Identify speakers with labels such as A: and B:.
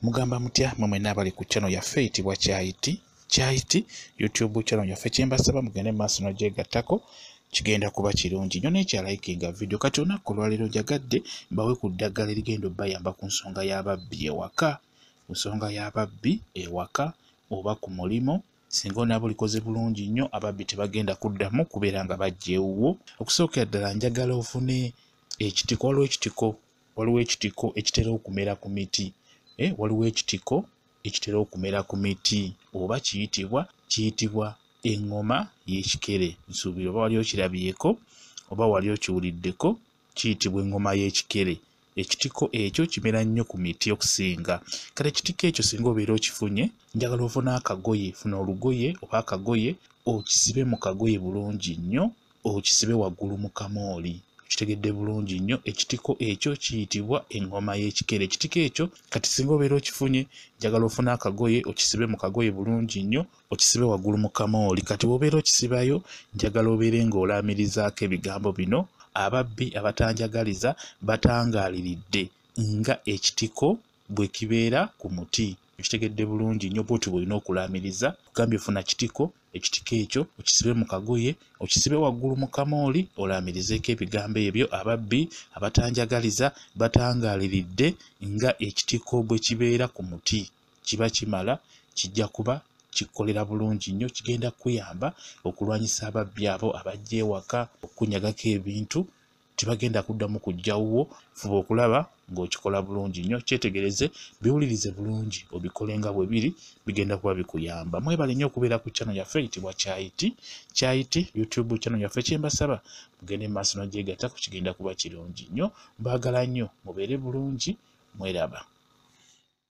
A: Mugamba mutya mwe mwenna abali ku channel yaffe eyitibwa Kyayiti Kyayiti YouTube channel yaffe. Kyembasaba mugende mu maaso n'ogyegattako, kigenda kuba kirungi nnyo. N'ekyalikinga video. Kati olunaku olwaleero njagadde mbawe ku ddagala erigenda obbayamba ku nsonga y'ababbi ewaka, ku nsonga y'ababbi ewaka oba ku mulimu. Singa onaaba olikoze bulungi nnyo, ababbi tebagenda kuddamu kubeera nga bajja ewuwo. Okusookera ddala njagala ofune ekitiko. Waliwo ekitiko ekitera okumera ku miti. Waliwo ekitiko ekitera okumera ku miti oba kiyitibwa eŋŋoma y'ekikere. Nsuubira oba wali okirabyeko oba wali okiwuliddeko, kiyitibwa eŋŋoma y'ekikere. Ekitiko ekyo kimera nnyo ku miti okusinga. Kale ekitiko ekyo singa obeera okifunye, njagala ofune akagoye, funa olugoye oba akagoye, okisibe mu kagoye bulungi nnyo, okisibe waggulu mu kamooli. Okitegedde bulungi nnyo. Ekitiko ekyo kiyitibwa eŋŋoma y'ekikere. Ekitiko ekyo kati singa obeera okifunye, njagala ofune akagoye, okisibe mu kagoye bulungi nnyo, okisibe waggulu mu kamooli. Kati bw'obeera okisibayo, njagala obeere ng'olaamirizaako ebigambo bino: ababbi abatanjagaliza batangaaliridde nga ekitiko bwe kibeera ku muti. Okitegedde bulungi nnyo. Bw'otyo bw'olina okulaamiriza. Kugambye funa kitiko, ekitiko ekyo okisibe mu kagoye, okisibe waggulu mu kamooli, olaamirizeeko ebigambo ebyo: ababbi abatanjagaliza batangaaliridde nga ekitiko bwe kibeera ku muti. Kiba kimala, kijja kuba kikolera bulungi nnyo, kigenda kukuyamba okulwanyisa ababbi abo abajja ewaka okukunyagako ebintu. Tebagenda kuddamu kujja wuwo. Fuba okulaba ng'okikola bulungi nnyo, kyetegereze, biwulirize bulungi, obikole nga bwe biri, bigenda kuba bikuyamba. Mwebale nnyo okubeera ku channel yaffe eyitibwa Kyayiti Kyayiti YouTube channel yaffe. Kyembasaba mugende mu maaso n'ogyegattako, kigenda kuba kirungi nnyo. Mbaagala nnyo, mubeere bulungi, mweraba.